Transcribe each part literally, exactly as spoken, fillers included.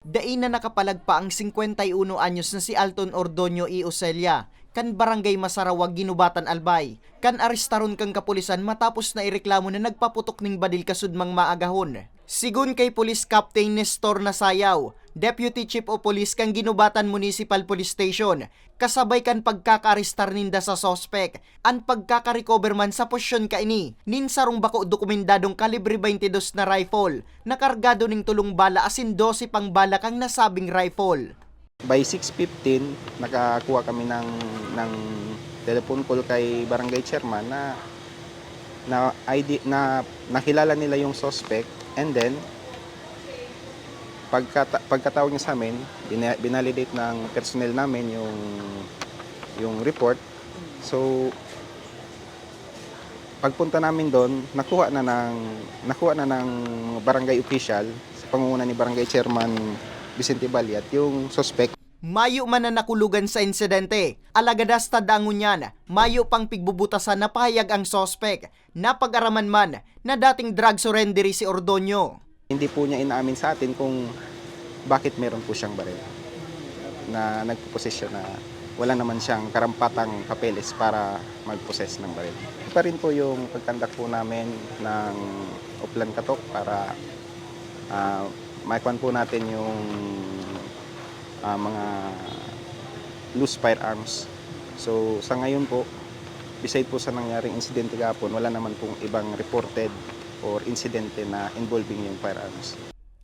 Dai na nakapalagpa ang singkwenta y uno anyos na si Alton Ordoño y Ocelia, kan Barangay Masarawag, Guinobatan, Albay, kan arestaron kan kapulisan matapos na ireklamo na nagpaputok ning badil kasudmang maagahon. Sigon kay Police Captain Nestor Nasayaw, Deputy Chief of Police kan Guinobatan Municipal Police Station, kasabay kan pagkakaarestar ninda sa suspek, an pagkaka-recover man sa posyon kaini nin sarong bako dokumendadong kalibre twenty-dos na rifle na kargado ning tolong bala asin dose pang bala kan nasabing rifle. By six fifteen, nakakuha kami ng, ng telephone call kay barangay chairman na, na I D, na nakilala nila yung suspect, and then pagkata-, pagkatawag niya sa amin, bina-, binalidate ng personnel namin yung, yung report. So, pagpunta namin doon, nakuha na ng, nakuha na ng barangay official sa pangunguna ni Barangay Chairman Vicente Baliat yung suspect. Mayo man na nakulogan sa insidente, alagad hasta dangon niyan, mayo pang pigbubutasan na pahayag ang suspek. Napag-araman man na dating drug surrendery si Ordoño. Hindi po niya inaamin sa atin kung bakit meron po siyang baril na nagpoposesyon na wala naman siyang karampatang papeles para mag-possess ng baril. Pa rin po yung pagkandak po namin ng Oplan Katok para, ah, maikwan po natin yung, ah, mga loose firearms. So, sa ngayon po, beside po sa nangyaring insidente kahapon, wala naman pong ibang reported or insidente na involving yung firearms.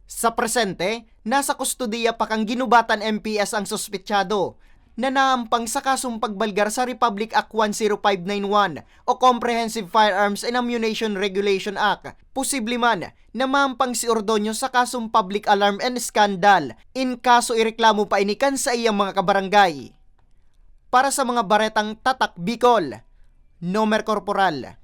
Sa presente, nasa kustodiya pa kan Guinobatan M P S ang suspetsado na naampang sa kasong pagbalgar sa Republic Act one zero five nine one o Comprehensive Firearms and Ammunition Regulation Act. Posible man na maampang si Ordoño sa kasong public alarm and scandal in kaso ireklamo pa ini kan saiyang mga kabarangay. Para sa mga baretang Tatak Bicol, Nomer Corporal.